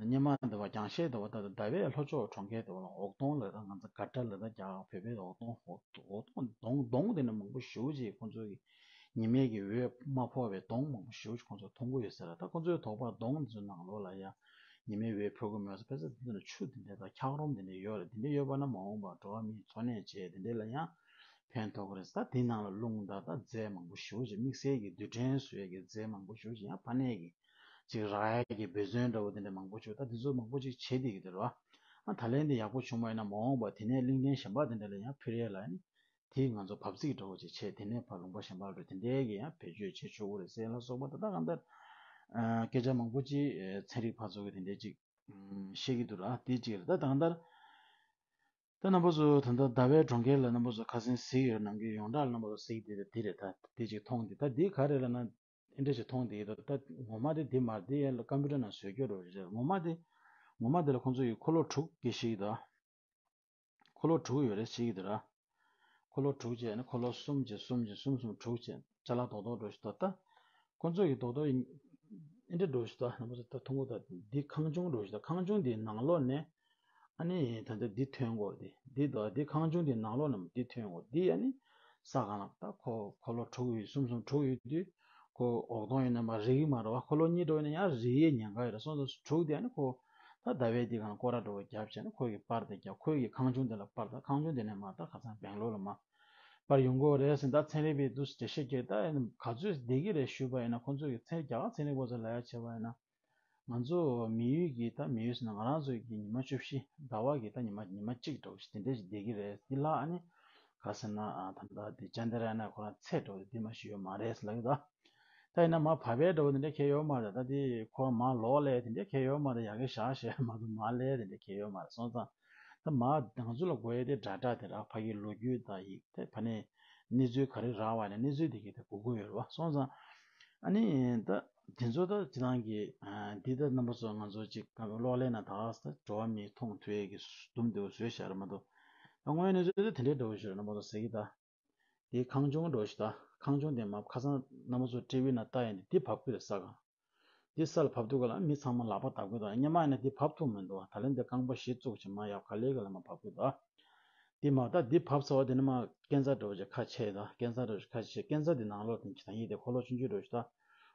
སྙེ་མ་འདི་བ་རྒྱང་ཤེལ་འདི་བ། ད་ལྟ་ཟླ་བའི་ལྷོ་ཕྱོགས་གྲོང་ཁྱེར་འདི་བ་ལ་འོད་སྟོང་ལབ། ད་ང་ཚོ་ག་ཊ་ལབ། ད་རྒྱ་བོད་པའི་འོད་སྟོང་། འོད་འོད་སྟོང་། གདོང་གདོང་དེ་ནས་མང་པོ་ཞེ་པོ་ཅིག་ཁོང་ཚོ་གི་ཉི་མའི་གི་འོད་མ་ཕོག་པའི་གདོང་མང་པོ་ཞེ་པོ་ཅིག་ཁོང་ཚོ་མཐོང་གི་ཡོད་ཟེར། ད་ཁོང་ཚོའི་དོགས་པ་གདོང་འདི་ཚོའི་ནང་ལོགས་ལ་ཡང་ཉི་མའི་འོད་ཕོག་གི་མེད་ཟེར། ཕལ་ཆེར་འདི་ཚོ་ནི་ཆུ་དེ་འདྲ་དང་འཁྱགས་རོམ་དེ་འདྲ་ཡོད་རེད། དེ་འདྲ་ཡོད་པ་ན་མ་འོངས་པར་འགྲོ་བ་མིའི་འཚོ་གནས་བྱས་དེ་འདྲ་ལ་ཡང་ཕན་ཐོགས་ཀྱི་རེད་ཟེར། ད་དེའི་ནང་ལ་རླུང་དང་། ད་རྫས་མང་པོ་ཞེ་པོ་ཅིག་དམིགས་བསལ་གྱི་རྡུལ་ཕྲན་བཟོ་ཡས་ཀྱི་རྫས་མང་པོ་ཞེ་པོ་ཅིག་ཡང་ཕ་ནས་ཀྱི་ཅིག་རག་ཡས་ཀྱི་འབད་བརྩོན་འདྲ་བོ་དེ་འདྲ་མང་པོ་ཅིག་ད་དེ་ཚོ་མང་པོ་ཅིག་བྱེད་བསྡད་ཀྱི་འདུག་ར། ཨ། ད་ལན་འདི་ཡག་པོ་བྱུང་བ་ཡིན་ན་མ་འོངས་པར་དེ་ནས་གླིང་ཕྲན་གཞན་པ་དེ་འདྲ་ལ་ཡང་ཕུལ་ཡས་ལ་ནི་དེས་ང་ཚོ་བབས་ཚིགས་འདྲ་བོ་ཅིག་བྱས། དེ་ནས་ཕར་ལུང་པ་གཞན་པ་ལ་འགྲོ། དེ་འདྲའི་གི་ཡང་བེད་སྤྱོད་བྱེད་ཆོག་གི་རེད་ཟེར་ལ་སོགས་པ། ད་ལྟ་གང་ལྟར། ཨ། སྐད་ཆ་མང་པོ་ཅིག་ཨེ། ཚན་རིག་པ་ཚོ་གི་དེ་འདྲའི་ཅིག་ཨམ། བཤད་ཀྱི་འདུག་ར། དེ་གཅིག་རེད། ད་གང་ལྟར། ད་རྣམ་པ་ཚོ་ད་ལྟ་ཟླ་བའི་གྲོང་ཁྱེར་ལ་རྣམ་པ་ཚོ་ཁ་སང་གཟིགས་ཡོད། ནམ་རྒྱུན་ཡོངས་གྲགས་ལ་རྣམ་པ་ཚོ་གཟིགས་དེ་དེ་རེད། ད་དེ་གཅིག་མཐོང་དེ། ད་འདི་ག་རེ་ལབ་ན། ཨེ་འདྲ་ཞིག་མཐོང་དེ་ཡོད། ད་ངོ་མ་དེ་འདི་མ་རེད། དེ་ཡན་ལ་ཀམ་པུ་ཊར་ནང་བཟོས་རྒྱུ་རེད། ངོ་མ་དེ། ངོ་མ་དེ་ལ་ཁོང་ཚོ་ཡི་འཁོར་ལོ་དྲུག་གི་ཞིག་ད། འཁོར་ལོ་དྲུག་ཡོད་རེད་ཟེར་གྱི་འདུག་ར། འཁོར་ལོ་དྲུག་བྱས་ནས་འཁོར་ལོ་གསུམ་བྱས། གསུམ་བྱས། གསུམ་གསུམ་དྲུག་བྱས། ཅ་ལག་རྡོག་རྡོག་འདྲ་ཞིག་ད། ད་ཁོང་ཚོ་ཡི་རྡོག་རྡོག་ཡིན། ཨེ་འདྲ་འདྲ་ཞིག་ད། རྣམ་པ་ཚོ་ད་མཐོང་གི་ད། འདི་ཁང་ཆུང་འདྲ་ཞིག་ད། ཁང་ཆུང་འདིའི་ནང་ལོགས་ནས་ཨ་ནི་ད་ལྟ་འདི་ཐོན་གྱི་ཡོད་རེད། འདི་ད་འདི་ཁང་ཆུང་འདིའི་ནང་ལོགས་ནས་འདི་ཐོན་གྱི་ཡོད་རེད། འདི་ཨ་ནི་ས་སྒང་ལ་ད་ཁོ་འཁོར་ལོ་དྲུག་ཡོད། གསུམ་གསུམ་དྲུག་ཡོད་དུས། ཁོ་འོད་སྟོང་ཡིན་ན་མར་རིལ་གྱི་མ་རེད་བ། འཁོར་ལོ་གཉིས་འདྲ་བོ་ཡིན་ན་ཡང་རིལ་ཡས་ཉེན་ཁ་ཡོད་རེད། སོང་ཙང་དྲུག་དེ་ཨ་ནི་ཁོ་ད་ཟླ་བའི་འདི་སྒང་ལ་སྐོར་ར་འདྲ་བོ་བརྒྱབ་བྱས་ནས་ཁོ་གི་པར་དེ་བརྒྱབ། ཁོ་གི་ཁང་ཆུང་དེ་ལ་པར། ད་ཁང་ཆུང་དེ་ནས་མར་ད་ཁ་སང་སྦེང་ལོར་ལ་མར་པར་ཡོང་གི་ཡོད་རེད་ཟེར། ད་ཚན་རིག་པས་འདུག་འགྲེལ་བཤད་བརྒྱབ། ད་ཨ་ནི་ག་ཚོད་བསྡད་ཀྱི་རེད་ཞུས་པ་ཡིན་ན། ཁོང་ཚོ་གི་ཚན། རྒྱ་གར་ཚན་རིག་པ་ཚོ་ལབ་ཡ་བྱས་པ་ཡིན་ན། ང་ཚོ་མི་ཡུལ་གྱི། ད་མི་ཡུལ་ཟེར་ན་ང་རང་ཚོ་གི་ཉི་མ་བཅུ་བཞི། ཟླ་བ་གི་ད་ཉི་མ་ཉི་མ་གཅིག་འདྲ་བོ་ཞིག་དེ་འདྲ་ཞིག་བསྡད་ཀྱི་རེད། འདི་ལ་ཨ་ནི་ག་ཟེར་ན། ཨ། ད་ལྟ་འདི་ཅན་དྲ་ཡ་ན་ཁོ་རང་ཚད་འདྲ་བོ་དེ་མ་ཞིག་ཡོད་མ་རེད་ལབ་ཀྱི་འདུག་ད་ཡིན་ན་མར་བབས་པའི་འདྲ་བོ་དེ་འདྲ་གང་ཡང་ཡོད་མ་རེད། ད་དེ་ཁོ་མར་ལོག་སླེབས་དེ་འདྲ་གང་ཡང་ཡོད་མ་རེད། ཡ་གི་བཞག་བཞག་མ་གཏོགས་མར་སླེབས་དེ་འདྲ་གང་ཡང་ཡོད་མ་རེད། སོང་ཙང་ད་མར་ང་ཚོ་ལ་དགོས་ཡ་དེ་སྒྲ་གྲགས་དེ་ར། ཕ་གིའི་ལོ་རྒྱུས་དང་ཡིག་དེ། ཕ་ནས་གནས་ཚུལ་ག་རེ་རག་པ་ཡིན་ན་གནས་ཚུལ་དེ་གི་དེ་དགོས་ཀྱི་ཡོད་རེད་བ། སོང་ཙང་ཨ་ནི་ད་དེ་ཚོ་ད་སྤྱིར་བཏང་གི། ཨ། འདི་ད་རྣམ་པ་ཚོ་ང་ཚོ་ཅིག་གློག་ཀླད་ནང་ད་ག་ས་འགྲོ་བ་མི་མཐོང་ཐུབ་ཡས་ཀྱི་དུམ་དེ་བཟོས་བཞག་རེད་མ་གཏོགས། ད་དངོས་ཡོད་གནས་ཚུལ་དེ་དེ་འདྲའི་འདྲ་བོ་ཞིག་རེད། རྣམ་པ་ཚོ་གཟིགས་ཀྱི་ད། དེ་ཁང་ཆུང་འདྲ་བོ་ཞིག་ད། ཁང་ཆུང་དེ་མར་ཁ་སང་རྣམ་པ་ཚོ་ཊི་ཝི་ནང་ལྟ་ཡས་འདི་དེ་བབས་ཀྱི་རེད། ས་སྒང་། འདི་ས་ལ་བབས་དུས་ག་ལ་མི་ཚང་མ་ལག་པ་བརྡབ་གི་འདུག་སྔོན་མ་ཡིན་ན་འདི་བབས་ཐུབ་མི་འདུག་ད་ལན་འདི་རྐང་པ་བཞི་བཙུགས་བྱས་མར་ཡར་ག་ལེ་ག་ལེ་མར་བབས་གི་འདུག་འདི་མ་ད་འདི་བབས་ཚར་བ་དེ་ནས་མར་ཀན་སར་འདྲ་བོ་ཅིག་ཁ་ཕྱེ་ད། ཀན་སར་འདྲ་བོ་ཅིག་ཁ་ཕྱེ། ཀན་སར་འདི་ནང་ལོགས་དེ་ད་ཡིན་དེ་འཁོར་ལོ་ཆུང་ཆུང་འདྲ་བོ་ཅིག་ད།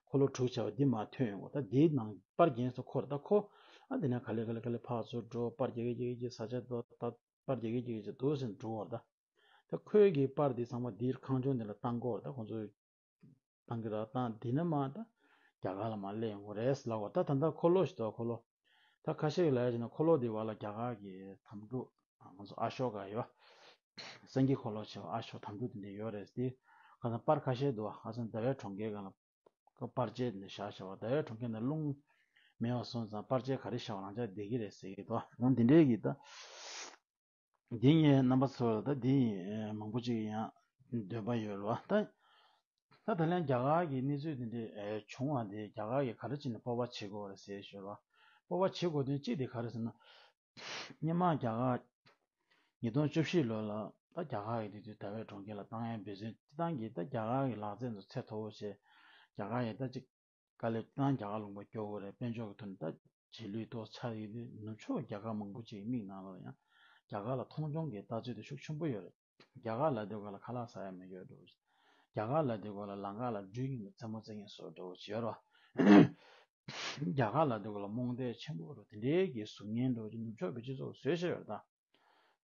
འཁོར་ལོ་དྲུག་བྱས་པ་འདི་མར་ཐོན་ཡོང་གོ་ད་འདིའི་ནང་པར་རྒྱན་སོགས་འཁོར་ད་ཁོ། ཨ་འདི་ནས་ག་ལེ་ག་ལེ་ག་ལེ་ཕར་ཚུར་འགྲོ། པར་རྒྱག་གི་རྒྱག་གི་ས་ཆ་དོ་ད། པར་རྒྱག་གི་རྒྱག་གི་འདུག་སེ་འགྲོ་བར་ད། ད་ཁོའི་གི་པར་འདི་ཚང་མ་འདིར་ཁང་ཆུང་འདི་ལ་བཏང་གོ་ད་ཁོང་ཚོས། བཏང་གི་ར་བཏང་འདི་ནས་མར་ད། རྒྱ་གར་ལ་མར་སླེབས་ཡོང་གི་རེད་ལབ་གོ་ད། ད་ལྟ་འཁོར་ལོ་ཞིག་འདུག་འཁོར་ལོ། ད་ཁ་ཤས་ཀྱིས་ལབ་ཡ་བྱས་ན་འཁོར་ལོ་འདི་བར་ལ་རྒྱ་གར་གྱི་དམ་ཕྲུག་ང་ཚོ་ཨ་ཤོ་ཀ་ཡོད། སེང་གེ་འཁོར་ལོ་བྱས་པ་ཨ་ཤོ་དམ་ཕྲུག་དེ་འདྲ་ཡོད་རེད་དེ། ཁ་སང་པར་ཁ་ཤས་འདུག་ཁ་སང་ཟླ་བའི་གྲོང་ཁྱེར་སྒང་ལ་པར་ཆས་དེ་འདྲ་བཞག་བཞག་པ། ཟླ་བའི་གྲོང་ཁྱེར་ནང་རླུང་མེད་པ་སོང་ཙང་པར་ཆས་ག་རེ་བཞག་པ་རང་ཅག་བསྡད་ཀྱི་རེད་ཟེར་གྱི་འདུག་འོ་འདི་འདྲའི་གི་ད། འདི་ངས་རྣམ་པ་ཚོ་ལ་ད་འདི་མང་པོ་ཅིག་ཡང་འདོད་པ་ཡོད་རེད་བ་ད། ད་ད་ལན་རྒྱ་གར་གྱི་གནས་ཚུལ་འདི་འདྲའི་བྱུང་བ་འདི་རྒྱ་གར་གྱིས་ག་རེ་བྱས་ནས་སྤོབས་པ་བྱེད་དགོས་རེད་ཟེར་ཞུ་བ། སྤོབས་པ་བྱེད་དགོས་དོན་གཅིག་དེ་ག་རེ་ཟེར་ན། སྔོན་མ་རྒྱ་གར་ཉིས་སྟོང་བཅུ་བཞི་ལོ་ལ་ད་རྒྱ་གར་གྱིས་དེ་དུས་ཟླ་བའི་གྲོང་ཁྱེར་ལ་བཏང་ཡ་འབད་བརྩོན་བྱེད་སྟངས་ཀྱིས་ད་རྒྱ་གར་གྱི་ལག་རྩལ་ཚོ་ཚད་མཐོ་བོ་བྱས། རྒྱ་གར་ཡིས་ད་ཅིག་དཀའ་ལས་བཏང་། རྒྱ་གར་ལུང་པ་སྐྱོ་བོ་རེད། དཔལ་འབྱོར་གྱི་ཐོག་ནས་ད་རྗེས་ལུས་ཏོག་ཆགས་ཡོད་དུས་ནུབ་ཕྱོགས་རྒྱལ་ཁབ་མང་པོ་ཅིག་མིག་ནང་ལོགས་ཡང་རྒྱ་གར་ལ་མཐོང་ཆུང་གི་ལྟ་ཚུལ་དེ་ཤུགས་ཆེན་པོ་ཡོད་རེད། རྒྱ་གར་ལབ་དུས་སྒང་ལ་ཁ་ལག་ཟ་ཡ་མེད་ཡོད་འགྲོ། རྒྱ་གར་ལབ་དུས་སྒང་ལ་ལམ་ཁ་ལ་སྦྲུལ་གྱི་རྩེད་མོ་རྩེ་མཁན་བཟོ་འདྲ་བོ་ཅིག་ཡོད་རེད་བ། རྒྱ་གར་ལབ་དུས་སྒང་ལ་རྨོངས་དད་ཆེན་པོ་རུ་དེ་འདྲའི་གི་གཟུགས་བརྙན་འདྲ་བོ་ཅིག་ནུབ་ཕྱོགས་པའི་སྤྱི་ཚོགས་བཟོས་བཞག་ཡོད་རེད་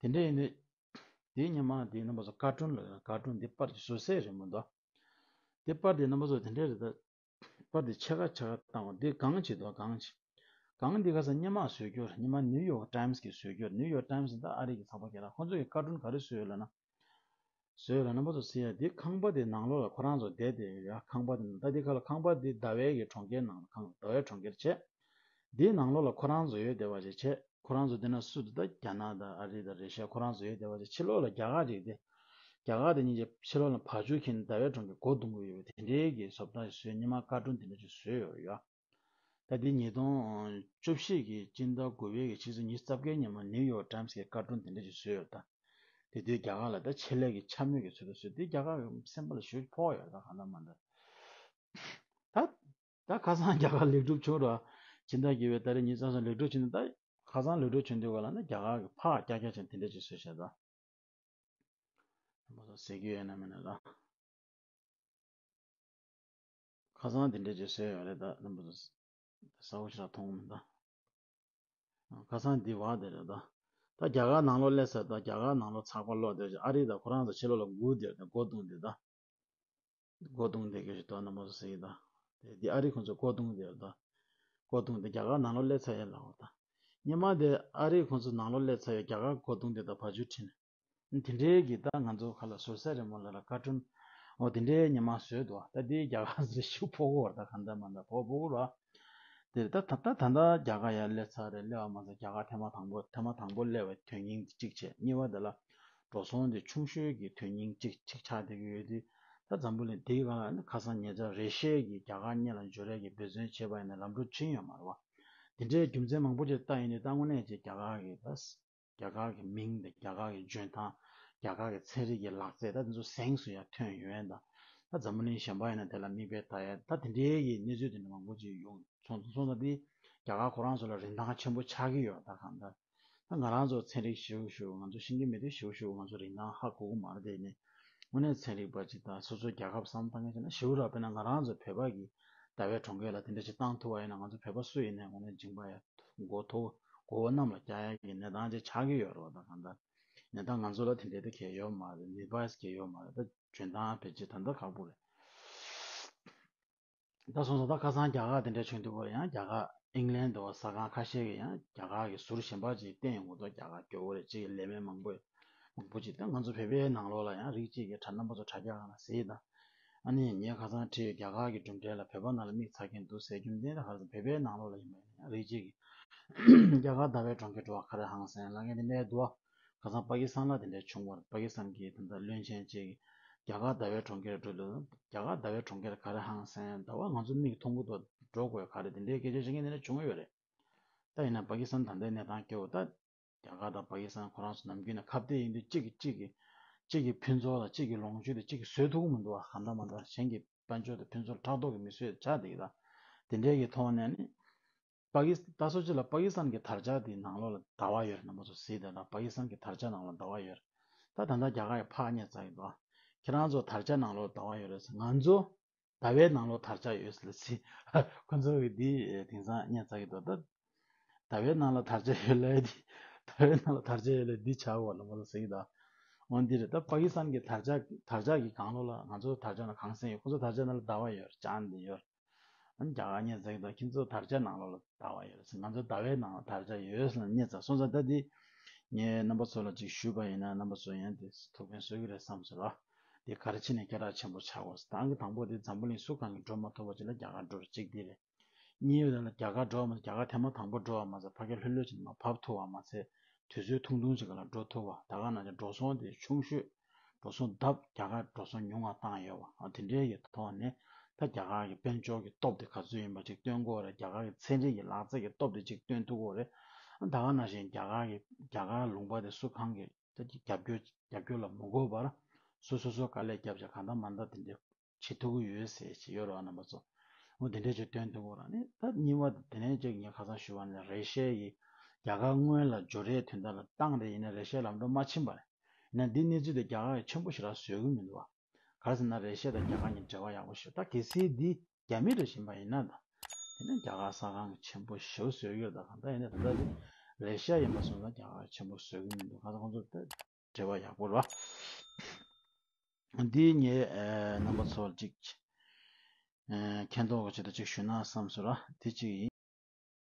ད། དེ་འདྲ་ཡིན་དུས། དེའི་སྔོན་མ་དེའི་རྣམ་པ་ཚོ་ཀར་ཊུན་ལ་ཀར་ཊུན་འདི་པར་གྱི་བཟོ་ཚད་རེད་མི་འདུག་དེ་པར་དེ་རྣམ་པ་ཚོ་དེ་འདྲ་རེད་ད། པར་དེ་ཕྱེད་ཀ་ཕྱེད་ཀ་བཏང་བ་འདི་གང་བྱེད་དོ་གང་བྱེད། གང་འདི་ཁ་སང་སྔོན་མ་བཟོས་རྒྱུ་རེད། སྔོན་མ་ནིའུ་ཡོག་ཊའིམ་སི་གིས་བཟོས་རྒྱུ་རེད། ནིའུ་ཡོག་ཊའིམ་སི་ད་ཨ་རི་གི་ཚགས་པར་རྒྱག་ཡ། ཁོང་ཚོ་གིས་ཀར་ཊུན་ག་རེ་བཟོས་ཡོད་ལབ་ན། བཟོས་ཡོད་ལབ་རྣམ་པ་ཚོ་གཟིགས་ཡ། འདི་ཁང་པ་དེ་ནང་ལོགས་ལ་ཁོ་རང་ཚོ་བསྡད་བསྡད་ཡོད་ཡ། ཁང་པ་དེ་ནང་ད་འདི་ཁ་ལ་ཁང་པ་འདི་ཟླ་བའི་གི་གྲོང་ཁྱེར་ནང་ལ་ཁང་ཟླ་བའི་གྲོང་ཁྱེར་བྱས། འདིའི་ནང་ལོགས་ལ་ཁོ་རང་ཚོ་ཡོད་བསྡད་པ་ཅིག་བྱས། ཁོ་རང་ཚོ་འདི་ན་སུ་འདི་ད་རྒྱ་ནག་དང་ཨ་རི་དང་རེ་ཤ་ཁོ་རང་ཚོ་ཡོད་བསྡད་པ་ཅིག་ཕྱི་ལོགས་ལ་རྒྱ་གར་ཅིག་དེ། རྒྱ་གར་དེ་གཉིས་ཀྱི་ཕྱི་ལོགས་ལ་བ་ཕྱུགས་ཁྱེར་ནས་ཟླ་བའི་གྲོང་ཁྱེར་སྒོ་རྡུང་གི་ཡོད་པ་དེ་འདྲའི་གི་བཟོ་ལྟ་ཞིག་བཟོས། སྔོན་མ་ཀར་ཊུན་དེ་འདྲ་ཅིག་བཟོས་ཡོད་ཡ། ད་འདི་ཉིས་སྟོང་བཅུ་བཞི་གི་སྤྱི་ཟླ་དགུ་པའི་གི་ཕྱི་ཚེས་ཉི་ཤུ་རྩ་བརྒྱད་ཉིན་མོ་ནིའུ་ཡོག་ཊའིམ་སི་གིས་ཀར་ཊུན་དེ་འདྲ་ཅིག་བཟོས་ཡོད་ད། དེ་དུས་རྒྱ་གར་ལ་ད་ཆེད་ལས་ཀྱི་འཕྱ་སྨོད་ཀྱི་ཚུལ་དུ་བཟོས། དེ་རྒྱ་གར་གི་སེམས་པ་ལ་ཞེ་པོ་ཕོག་ཡོད་ད་གང་ལྟར་མ་ལྟར། ད། ད་ཁ་སང་རྒྱ་གར་ལེགས་གྲུབ་བྱུང་ར། ཕྱི་ཟླ་བརྒྱད་པའི་ཏ་རིག་ཉི་ཤུ་རྩ་གསུམ་ལེགས་གྲུབ་བྱུང་ནས་ད། ཁ་སང་ལེགས་གྲུབ་བྱུང་དུས་སྒང་ལ་ནི་རྒྱ་གར་གྱིས་ཕར་རྒྱག་རྒྱག་བྱས་དེ་འདྲ་ཅིག་བཟོས་བཞག་ད། མ་གཏོགས་ཟེར་རྒྱུ་ཡོད་ན་མེད་ན་ར། ཁ་སང་དེ་འདྲ་ཅིག་བཟོས་ཡོད་རེད་ད། རྣམ་པ་ཚོ་གསལ་པོ་ཞེ་དྲག་མཐོང་གི་མི་འདུག་ཁ་སང་འདི་བ་དེ་རེད་ད། ད་རྒྱ་གར་ནང་ལོགས་སླེབས་ཚར་ད། རྒྱ་གར་ནང་ལོགས་ཚགས་པར་ཀློག་བསྡད་ཅིག་ཨ་རི་ད་ཁོ་རང་ཚོ་ཕྱི་ལོགས་ལ་སྒུག་བསྡད་ད། སྒོ་རྡུང་བསྡད་ད། སྒོ་རྡུང་བསྡད་ཀྱི་ཞིག་འདུག་རྣམ་པ་ཚོ་གཟིགས་ད། དེ་འདི་ཨ་རི་ཁོང་ཚོས་སྒོ་རྡུང་བསྡད་ད། སྒོ་རྡུང་བསྡད། རྒྱ་གར་ནང་ལོགས་སླེབས་ཚར་ཡོད་ལབ་ད། སྔོན་མ་དེ་ཨ་རི་ཁོང་ཚོ་ནང་ལོགས་སླེབས་ཚར་ཡོད། རྒྱ་གར་སྒོ་རྡུང་བསྡད་ད། བ་ཕྱུགས་ཁྱེར་ནས། དེ་འདྲའི་གི་ད་ང་ཚོ་ཁ་ལ་ཟུར་ཟ་རི་མོ་ལ་ལ་ཀར་ཊུན། འོ་དེ་འདྲའི་སྔོན་མ་བཟོས་འདུག་ད་དེ་རྒྱ་གར་ཚོས་ཤུགས་ཕོག་གི་ཡོད་རེད་ད། གང་ལྟར་མ་ལྟར་ཕོག་ཕོག་གི་རེད། དེ་ད་ད་ད་ད་ལྟ་རྒྱ་གར་ཡར་སླེབས་ཚར་རེད། སླེབས་པ་མ་ཟད་རྒྱ་གར་ཐེངས་མ་དང་པོ་ཐེངས་མ་དང་པོ་སླེབས་པའི་དོན་སྙིང་གཅིག་བྱས། གཉིས་པ་དེ་ལ་འགྲོ་སོང་དེ་ཆུང་ཤོས་ཀྱི་དོན་སྙིང་གཅིག་གཅིག་ཆགས་བསྡད་ཀྱི་ཡོད་དུས། ད་འཛམ་བུ་གླིང་དེའི་སྒང་ལ་ནི་ཁ་སང་ཉེ་ཆར་རེ་ཤའི་གིས་རྒྱ་གར་སྔོན་ལ་འཇུ་རེས་ཀྱི་འབད་བརྩོན་བྱས་པ་ཡིན་ན་ལམ་འགྲོ་ཕྱིན་ཡོད་མ་རེད་བ། དེ་འདྲའི་རྒྱུ་མཚན་མང་པོ་ཅིག་ལྟ་ཡིན་དུས་ད་དངོས་གནས་ཀྱི་རྒྱ་གར་གྱི་ད། རྒྱ་གར་གྱི་མིང་དང་རྒྱ་གར་གྱི་འཇོན་ཐང་། རྒྱ་གར་གྱི་ཚན་རིག་གི་ལག་རྩལ་ད་དེ་ཚོ་གཟེངས་སུ་ཡར་ཐོན་ཡོང་ཡ་ད། ད་འཛམ་བུ་གླིང་གཞན་པ་ཡིན་ན་དེ་ལ་མིག་དཔེ་ལྟ་ཡ་ད་དེ་འདྲའི་གི་གནས་ཚུལ་དེ་འདྲ་མང་པོ་ཅིག་ཡོང་སོང་སོང་ད། དེ་རྒྱ་གར་ཁོ་རང་ཚོ་ལ་རིན་ཐང་ཆེན་པོ་ཆགས་ཀྱི་ཡོད་ད་གང་ལྟར། ད་ང་རང་ཚོ་ཚན་རིག་ཞེ་པོ་ཞེ་པོ་ང་ཚོ་ཤེས་ཀྱི་མེད་དུས་ཞེ་པོ་ཞེ་པོ་ང་ཚོ་རིན་ཐང་ཧ་གོ་གི་མ་རེད། དེ་ནི་དངོས་གནས་ཚན་རིག་པ་ཅིག་དང་སོ་སོའི་རྒྱལ་ཁབ་བསམ་བློ་བཏང་མཁན་ཅིག་ན་ཞེ་པོ་ར། དཔེར་ན་ང་རང་ཚོ་བོད་པ་གིས་ཟླ་བའི་གྲོང་ཁྱེར་ལ་དེ་འདྲ་ཅིག་བཏང་ཐུབ་པ་ཡིན་ན་ང་ཚོ་བོད་པ་སུ་ཡིན་ནའི་དངོས་གནས་མཇིང་པ་ཡ་མགོ་ཐོག་མགོ་བོ་གནམ་ལ་བཀྱག་ཡ་གི་གནས་སྟངས་ཅིག་ཆགས་ཀྱི་ཡོད་རེད་བ། ད་གང་ལྟར་གནས་སྟངས་ང་ཚོ་ལ་དེ་འདྲའི་དེ་གལ་ཡོད་མ་རེད། ནུས་པ་གལ་ཡོད་མ་རེད། ད་འཇོན་ཐང་ཕལ་ཆེར་ད་ལྟ་ཁག་པོ་རེད། ད་སོང་ཙང་ད་ཁ་སང་རྒྱ་གར་དེ་འདྲ་བྱུང་དུས་སྐོར་ཡང་རྒྱ་གར་ཨིང་ལན་དུ་ཟ་ཁང་ཁ་ཤས་ཀྱིས་ཡང་རྒྱ་གར་གྱི་ཟུར་གཞན་པ་ཅིག་བསྟན་ཡོང་གི་འདུག་རྒྱ་གར་སྐྱོ་བོ་རེད། ཅིག་ལས་མེད་མང་པོ་མང་པོ་ཅིག་ད་ང་ཚོ་བོད་པའི་ནང་ལོགས་ལ་ཡང་རིགས་གཅིག་གི་དྲ་རྣམ་པ་ཚོ་དྲ་རྒྱ་གང་ལ་གཟིགས་དང་། ཨ་ནི་ངས་ཁ་སང་བྲིས་ཡོད། རྒྱ་གར་གྱི་གྲུབ་འབྲས་ལ་བོད་པ་ནང་ལ་མིག་ཚ་གིན་འདུག་ཟེར་རྒྱུ་འདི་ད་ག་རེ་ཟེར་བོད་པའི་ནང་ལོགས་ལ་ཡིན་པ་ཡིན་ན་ཡང་རིགས་གཅིག་གིས་རྒྱ་གར་ཟླ་བའི་གྲོང་ཁྱེར་འགྲོ་བ་ག་རེ་ཧང་སང་ལབ་མཁན་དེ་འདྲའི་འདུག་ཁ་སང་པ་ཀི་སི་ཐན་ལ་དེ་འདྲ་བྱུང་བར། པ་ཀི་སི་ཐན་གྱི་ད་ལྟ་བློན་ཆེན་བཅས་ཀྱིས་རྒྱ་གར་ཟླ་བའི་གྲོང་ཁྱེར་འགྲོ་དུས་རྒྱ་གར་ཟླ་བའི་གྲོང་ཁྱེར་ག་རེ་ཧང་སང་ད་བ་ང་ཚོ་མིག་མཐོང་གི་འདུག་འགྲོ་དགོས་ག་རེ་དེ་འདྲའི་སྐད་ཆ་བཤད་མཁན་དེ་འདྲ་བྱུང་ཡོད་རེད། ད་ཡིན་ན་པ་ཀི་སི་ཐན་ད་ལྟའི་གནས་སྟངས་སྐྱོ་བོ་ད། རྒྱ་གར་དང་པ་ཀི་སི་ཐན་ཁོ་རང་ཚོ་ནམ་རྒྱུན་ནས་ཁ་གཏད་ཡིན་དུས་གཅིག་གིས་གཅིག་གི་གཅིག་གི་ཕུན་ཚོགས་དང་གཅིག་གི་ལོངས་སྤྱོད་དེ་གཅིག་གིས་བཟོད་ཐུབ་ཀྱི་མི་འདུག་བ། གང་ལྟར་མ་ལྟར་གཞན་གྱི་དཔལ་འབྱོར་དང་ཕུན་ཚོགས་ཕྲག་དོག་གིས་མི་བཟོད་ཆགས་བསྡད་ཀྱི་ད། དེ་འདྲའི་གི་ཐོག་ནས་ནི། པ་ཀི་ད་སོ་ཅི་ལ་པ་ཀི་སི་ཐན་གྱི་དར་ཆ་དེའི་ནང་ལོགས་ལ་ཟླ་བ་ཡོད་རེད། རྣམ་པ་ཚོ་གཟིགས་དང་། པ་ཀི་སི་ཐན་གྱི་དར་ཆ་ནང་ལ་ཟླ་བ་ཡོད་རེད། ད་ད་ལྟ་རྒྱ་གར་ཡི་ཕར་རྙེད་ཚར་གྱི་འདུག་ཁྱེད་རང་ཚོ་དར་ཆ་ནང་ལོགས་ཟླ་བ་ཡོད་རེད་ཟེར། ང་ཚོ་ཟླ་བའི་ནང་ལོགས་དར་ཆ་ཡོད་ཟེར་ལ་ཟེར། ཁོ་ཚོ་གི་འདི་དེང་སང་རྙེད་ཚར་གྱི་འདུག་ད་ཟླ་བའི་ནང་ལ་དར་ཆ་ཡོད་ལ་འདི། ཟླ་བའི་ནང་ལ་དར་ཆ་ཡོད་ལ་འདི་ཆགས་འོ་ལ་མོ་ལ་ཟེར་གྱི་འདུག་འོ་འདི་རེད། ད་པ་ཀི་སི་ཐན་གྱི་དར་ཆ་དར་ཆ་གི་སྒང་ལོགས་ལ་ང་ཚོ་དར་ཆ་ནང་གང་སེང་ཡོད། ཁོ་ཚོ་དར་ཆ་ནང་ལ་ཟླ་བ་ཡོད་རེད། ཅན་འདི་ཡོད་རེད། ཨ་ནི་རྒྱ་གར་རྙེད་ཚར་གྱི་འདུག་ཁྱེད་ཚོ་དར་ཆ་ནང་ལོགས་ལ་ཟླ་བ་ཡོད་ཟེར། ང་ཚོ་ཟླ་བའི་ནང་ལ་དར་ཆ་ཡོད་ཟེར་ལ་རྙེད་ཚར་སོང་ཙང་། ད་འདི་ངས་རྣམ་པ་ཚོ་ལ་ཅིག་ཞུས་པ་ཡིན་ན་རྣམ་པ་ཚོ་ཡང་དེ་ཐུགས་ཕན་གསོས་ཀྱི་རེད་བསམ་སོང་ར། འདི་ག་རེ་བྱས་ནས་སྐད་གྲགས་ཆེན་པོ་ཆགས་དགོས་ཟེར། ད་ཨང་ཀི་དང་པོ་དེ་འཛམ་བུ་གླིང་སུ་གང་གིས་འགྲོ་མ་ཐུབ་པ་ཅིག་ལ་རྒྱ་གར་འགྲོ་རེད། གཅིག་འདི་རེད། གཉིས་པ་དེ་ལ་རྒྱ་གར་འགྲོ་བ་མ་ཟད། རྒྱ་གར་ཐེངས་མ་དང་པོ་འགྲོ་བ་མ་ཟད། ཕ་གིར་ལྷོད་ལྷོད་ཅིག་མར་བབས་ཐུབ་པ་མ་ཟད། དུས་ཚོད་ཐུང་ཐུང་ཅིག་ལ་འགྲོ་ཐུབ་པ། ད་ག་ནང་བཞིན་འགྲོ་སོང་དེ་ཆུང་ཤོས། འགྲོ་སོང་ལྡབ་རྒྱ་གར་འགྲོ་སོང་ཉུང་བ་བཏང་ཡོད་པ། ཨ་དེ་འདྲའི་གི་ཐོག་ནས་ད་རྒྱ་གར་གྱི་དཔལ་འབྱོར་གྱི་སྟོབས་དེ་ག་ཚོད་ཡིན་པ་ཅིག་སྟོན་གྱི་ཡོད་རེད། རྒྱ་གར་གྱི་ཚན་རིག་གི་ལག་རྩལ་གྱི་སྟོབས་དེ་ཅིག་སྟོན་ཐུབ་ཀྱི་ཡོད་རེད། ཨ་ད་ག་ནང་བཞིན་རྒྱ་གར་གྱི་རྒྱ་གར་ལུང་པ་དེ་སུ་གང་གིས་ད་ཅིག་རྒྱབ་སྐྱོར་རྒྱབ་སྐྱོར་ལ་མི་དགོས་པར་སོ་སོ་སོ་དཀའ་ལས་བརྒྱབ་བྱས་གང་ལྟར་མ་ལྟར་དེ་འདྲའི་བྱེད་ཐུབ་ཀྱི་ཡོད་ཟེར་ཅིག་ཡོད་རེད་བ། རྣམ་པ་ཚོ། འོ་དེ་འདྲའི་ཅིག་སྟོན་ཐུབ་ཀྱི་ཡོད་རེད། ཨ་ནི་ད་གཉིས་པ་དེ་ནས་ཅིག་ངས་ཁ་སང་ཞུས་པ་ནས་རེ་ཤ་ཡིས་རྒྱ་གར་སྔོན་ལ་འབྱོར་རེས་དོན་དག་ལ་བཏང་རེད། ཡིན་ན་རེ་ཤ་ལམ་འགྲོ་མ་ཕྱིན་པ་རེད། ཡིན་ན་འདི་གནས་ཚུལ་དེ་རྒྱ་གར་གྱིས་ཆེན་པོ་ཞེ་དྲག་བཟོ་གི་མི་འདུག་བ། ག་རེ་ཟེར་ན་རེ་ཤ་དང་རྒྱ་གར་གཉིས་འབྲེལ་བ་ཡག་པོ་ཞིག་ད་གལ་སྲིད་འདི་རྒྱ་མི་རེ་བཞིན་པ་ཡིན་ན་ད། དེ་ནས་རྒྱ་གར་ས་ཁང་གིས་ཆེན་པོ་ཞེ་པོ་བཟོ་གི་ཡོད། ད་གང་ལྟར་ཡིན་ན་ད་ལྟ་འདི་རེ་ཤ་ཡིན་པ་སོང་ཙང་རྒྱ་གར་གྱིས་ཆེན་པོ་བཟོ་གི་མི་འདུག་གང་ལྟར་ཁོང་ཚོ་ད་འབྲེལ་བ་ཡག་པོ་རེད་བ། འདི་ངས་ཨེ་རྣམ་པ་ཚོར་ཅིག་ཨེ་མཁྱེན་རྟོགས་ཀྱི་ཆེད་དུ་ཅིག་ཞུས་ན་བསམ་སོང་ར། དེ་གཅིག་ཡིན།